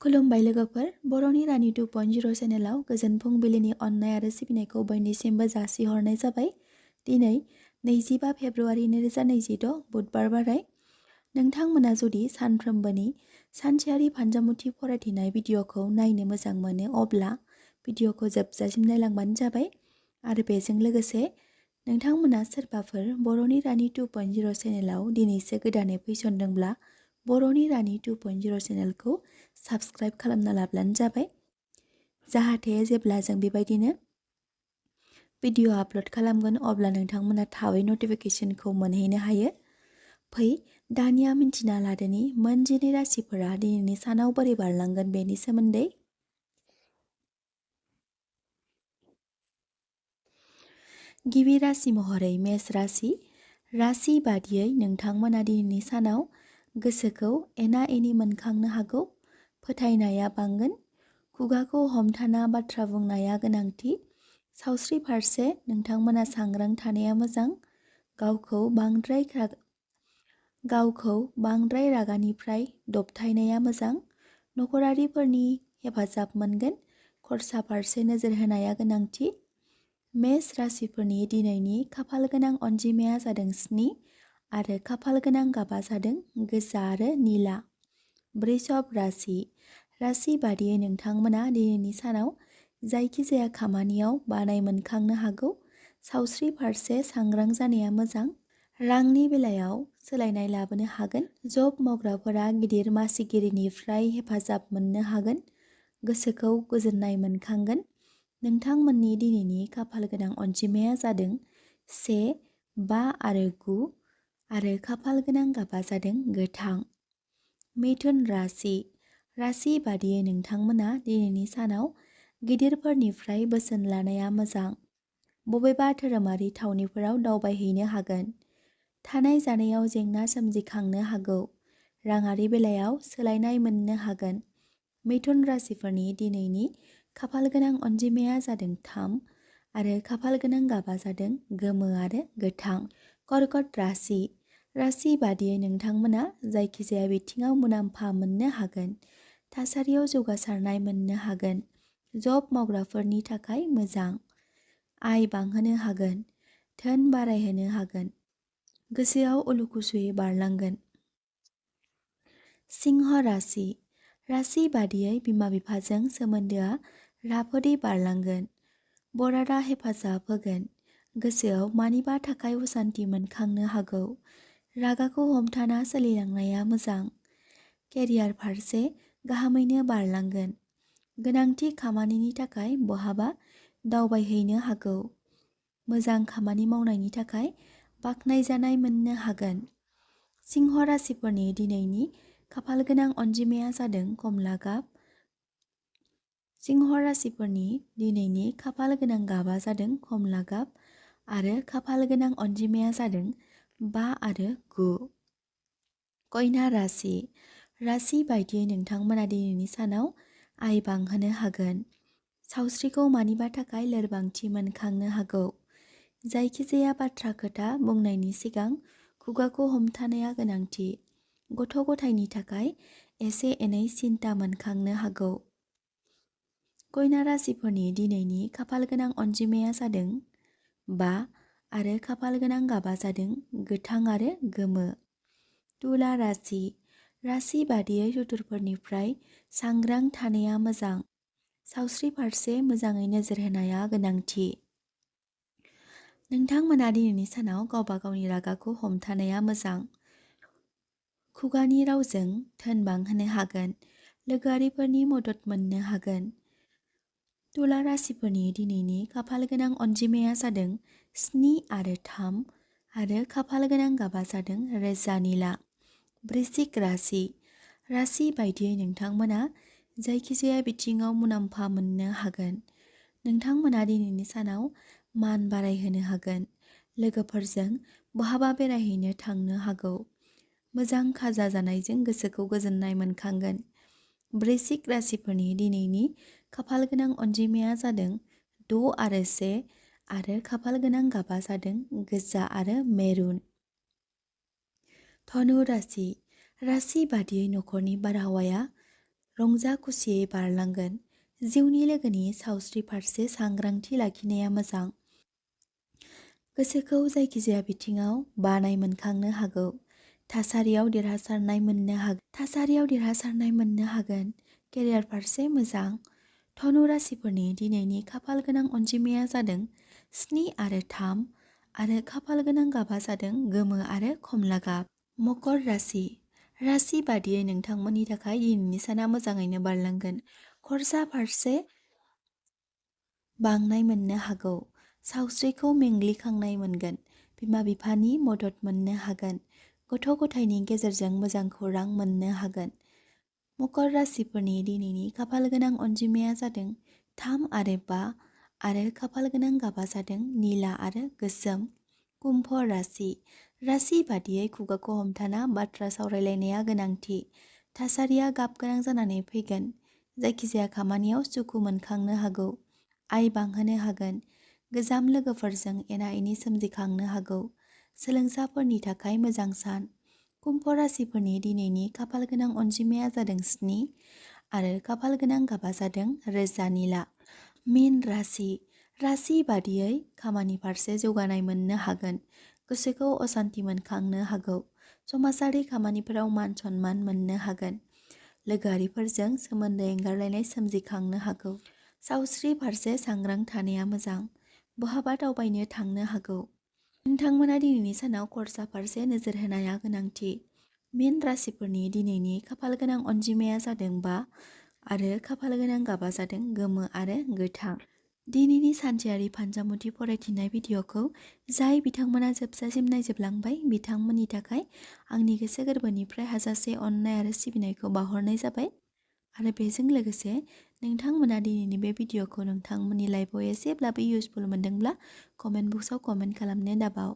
खुलुमबाय लोगोफोर, बर'नि रानि 2.0 चेनेलाव गोजोन फुंबिलिनि अननाय आरो सिबिनायखौ बयनिसिमबो जासिहरनाय जाबाय। दिनै 25 फेब्रुआरि 2026 बुधबार बाराय। नोंथांमोना जुदि सानफ्रोमबोनि सानसेयारि फान्जामुथि फरायथिनाय भिडिअखौ नायनो मोजां मोनो अब्ला भिडिअखौ जोबजासिम नायलांबानो जाबाय। आरो बेजों लोगोसे नोंथांमोना सोरबाफोर बर'नि रानि 2.0 चेनेलाव दिनैसो गोदानै फैसनदोंब्ला बर'नि रानि 2.0 चेनेलखौ साबस्क्राइब खालामना लाब्लानो जाबाय, जाहाथे जेब्ला जों बेबायदिनो भिडिअ आपल'ड खालामगोन अब्ला नोंथांमोना थाबै नटिफिकेसनखौ मोनहैनो हायो। फै दानिया मिन्थिना लादोनि मोन 12 राशिफोरा दिनैनि सानाव बोरै बारलांगोन बेनि सोमोन्दै। गिबि राशि महरै मेष राशि। राशि बादियै नोंथांमोना दिनैनि सानाव गोसोखौ एना एनि मोनखांनो हागौ। फोथायनाया बांगोन। खुगाखौ हमथाना बाथ्रा बुंनाया गोनांथि। सावस्रि फारसे नोंथांमोना सांग्रां थानाया मोजां। गावखौ बांद्राय रागानिफ्राय दबथायनाया मोजां। नखरारिफोरनि हेफाजाब मोनगोन। खरसा फारसे नोजोर होनाया गोनांथि। मेष राशिफोरनि दिनैनि खाफाल गोनां अनजिमाया जादों 7 आरो खाफाल गोनां गाबा जादों गोजा आरो निला। वृषभ राशि। राशि बादियै नोंथांमोना दिनैनि सानाव जायखिजाया खामानियाव बानाय मोनखांनो हागौ। सावस्रि फारसे सांग्रां जानाया मोजां। रांनि बेलायाव सोलायनाय लाबोनो हागोन। जब मावग्राफोरा गिदिर मासिगिरिनिफ्राय हेफाजाब मोननो हागोन। गोसोखौ गोजोननाय मोनखांगोन। नोंथांमोननि दिनैनि खाफाल गोनां अनजिमाया जादों 1, 5 आरो 9 आरो खाफाल गोनां गाबा जादों गोथां। मिथुन राशि। राशि बादियै नोंथांमोना दिनैनि सानाव गिदिरफोरनिफ्राय बोसोन लानाया मोजां। बबेबा धोरोमारि थावनिफोराव दावबायहैनो हागोन। थानाय जानायाव जेंना सोमजिखांनो हागौ। राङारि बेलायाव सोलायनाय मोननो हागोन। मिथुन राशिफोरनि दिनैनि खाफाल गोनां अनजिमाया जादों 3 आरो खाफाल गोनां गाबा जादों गोमो आरो गोथां। कर्कट राशि। राशि बादियै नोंथांमोना जायखिजाया बिथिङाव मुलाम्फा मोननो हागोन। थासारियाव जौगासारनाय मोननो हागोन। जब मावग्राफोरनि थाखाय मोजां। आय बांहोनो हागोन। धोन बारायहोनो हागोन। गोसोआव उलुखुसुयै बारलांगोन। सिंह राशि। राशि बादियै बिमा-बिफाजों सोमोन्दोआ राफोदै बारलांगोन। बरादा हेफाजाब होगोन। गोसोआव मानिबा थाखाय असान्ति मोनखांनो हागौ। रागाखौ हमथाना सोलिलांनाया मोजां। केरियार फारसे गाहामैनो बारलांगोन। गोनांथि खामानिनि थाखाय बहाबा दावबायहैनो हागौ। मोजां खामानि मावनायनि थाखाय बाख्नायजानाय मोननो हागोन। सिंह राशिफोरनि दिनैनि खाफाल गोनां अनजिमाया जादों कमला गाब। सिंह राशिफोरनि दिनैनि खाफाल गोनां गाबा जादों कमला गाब आरो खाफाल गोनां अनजिमाया जादों 5 आरो 9। कन्या राशि। राशि बायदियै नोंथांमोना दिनैनि सानाव आय बांहोनो हागोन। सावस्रिखौ मानिबा थाखाय लोरबांथि मोनखांनो हागौ। जायखिजाया बाथ्रा खोथा बुंनायनि सिगां खुगाखौ हमथानाया गोनांथि। गथ' गथायनि थाखाय एसे एनै सिन्ता मोनखांनो हागौ। कन्या राशिफोरनि दिनैनि खाफाल गोनां अनजिमाया जादों 5 आरो खाफाल गोनां गाबा जादों गोथां आरो गोमो। तुला राशि। राशि बादियै सुथुरफोरनिफ्राय सांग्रां थानाया मोजां। सावस्रि फारसे मोजाङै नोजोर होनाया गोनांथि। नोंथांमोना दिनैनि सानाव गावबा गावनि रागाखौ हमथानाया मोजां। खुगानि रावजों धोन बांहोनो हागोन। लोगोआरिफोरनि मदद मोननो हागोन। तुला राशिफोरनि दिनैनि खाफाल गोनां अनजिमाया जादों 7 आरो 3 आरो खाफाल गोनां गाबा जादों रोजा निला। वृश्चिक राशि। राशि बायदियै नोंथांमोना जायखिजाया बिथिङाव मुलाम्फा मोननो हागोन। नोंथांमोना दिनैनि सानाव मान बारायहोनो हागोन। लोगोफोरजों बहाबा बेरायहैनो थांनो हागौ। मोजां खाजा जानायजों गोसोखौ गोजोननाय मोनखांगोन। वृश्चिक राशिफोरनि दिनैनि खाफाल गोनां अनजिमाया जादों 6 आरो 1 आरो खाफाल गोनां गाबा जादों गोजा आरो मेरुन। धनु राशि। राशि बादियै नखरनि बारहावाया रंजा खुसियै बारलांगोन। जिउनि लोगोनि सावस्रि फारसे सांग्रांथि लाखिनाया मोजां। गोसोखौ जायखिजाया बिथिङाव बानाय मोनखांनो हागौ। थासारियाव देरहासारनाय मोननो हागोन। केरियार फारसे मोजां। धनु राशिफोरनि दिनैनि खाफाल गोनां अनजिमाया जादों 7 आरो 3 आरो खाफाल गोनां गाबा जादों गोमो आरो खमला गाब। मकर राशि बादियै नोंथांमोननि थाखाय दिनैनि साना मोजाङैनो बारलांगोन। खरसा फारसे बांनाय मोननो हागौ। सावस्रिखौ मेंग्लिखांनाय मोनगोन। बिमा बिफानि मदद मोननो हागोन। गथ' गथायनि गेजेरजों मोजां खौरां मोननो हागोन। मकर राशिफोरनि दिनैनि खाफाल गोनां अनजिमाया जादों 3 आरो 5 आरो खाफाल गोनां गाबा जादों निला आरो गोसोम। कुम्भ राशि बादियै खुगाखौ हमथाना बाथ्रा सावरायलायनाया गोनांथि। थासारिया गाब गोनां जानानै फैगोन। जायखिजाया खामानियाव सुखु मोनखांनो हागौ। आय बांहोनो हागोन। गोजाम लोगोफोरजों एना एनि सोमजिखांनो हागौ। सोलोंसाफोरनि थाखाय मोजां सान। कुम्भ राशिफोरनि दिनैनि खाफाल गोनां अनजिमाया जादों 7 आरो खाफाल गोनां गाबा जादों रोजा निला। मीन राशि बादियै खामानि फारसे जौगानाय मोननो हागोन। गोसोखौ असान्ति मोनखांनो हागौ। समाजारि खामानिफोराव मान सनमान मोननो हागोन। लोगोआरिफोरजों सोमोन्दो एंगारलायनाय सोमजिखांनो हागौ। सावस्रि फारसे सांग्रां थानाया मोजां। बहाबा दावबायनो थांनो हागौ। नोंथांमोना दिनैनि सानाव खरसा फारसे नोजोर होनाया गोनांथि। मीन राशिफोरनि दिनैनि खाफाल गोनां अनजिमाया जादों 5 आरो खाफाल गोनां गाबा जादों गोमो आरो गोथां। दिनैनि सानसेयारि फानजामुथि फरायथिनाय भिडिअ'खौ जाय बिथांमोना जोबजासिम नायजोबलांबाय बिथांमोननि थाखाय आंनि गोसो गोरबोनिफ्राय हाजासे अननाय आरो सिबिनायखौ बावहरनाय जाबाय। आरो बेजों लोगोसे नोंथांमोना दिनैनि बे भिडिअ'खौ नोंथांमोननि लाइफआव एसेब्लाबो इउजफुल मोनदोंब्ला कमेन्ट बक्सआव कमेन्ट खालामनो दाबाव।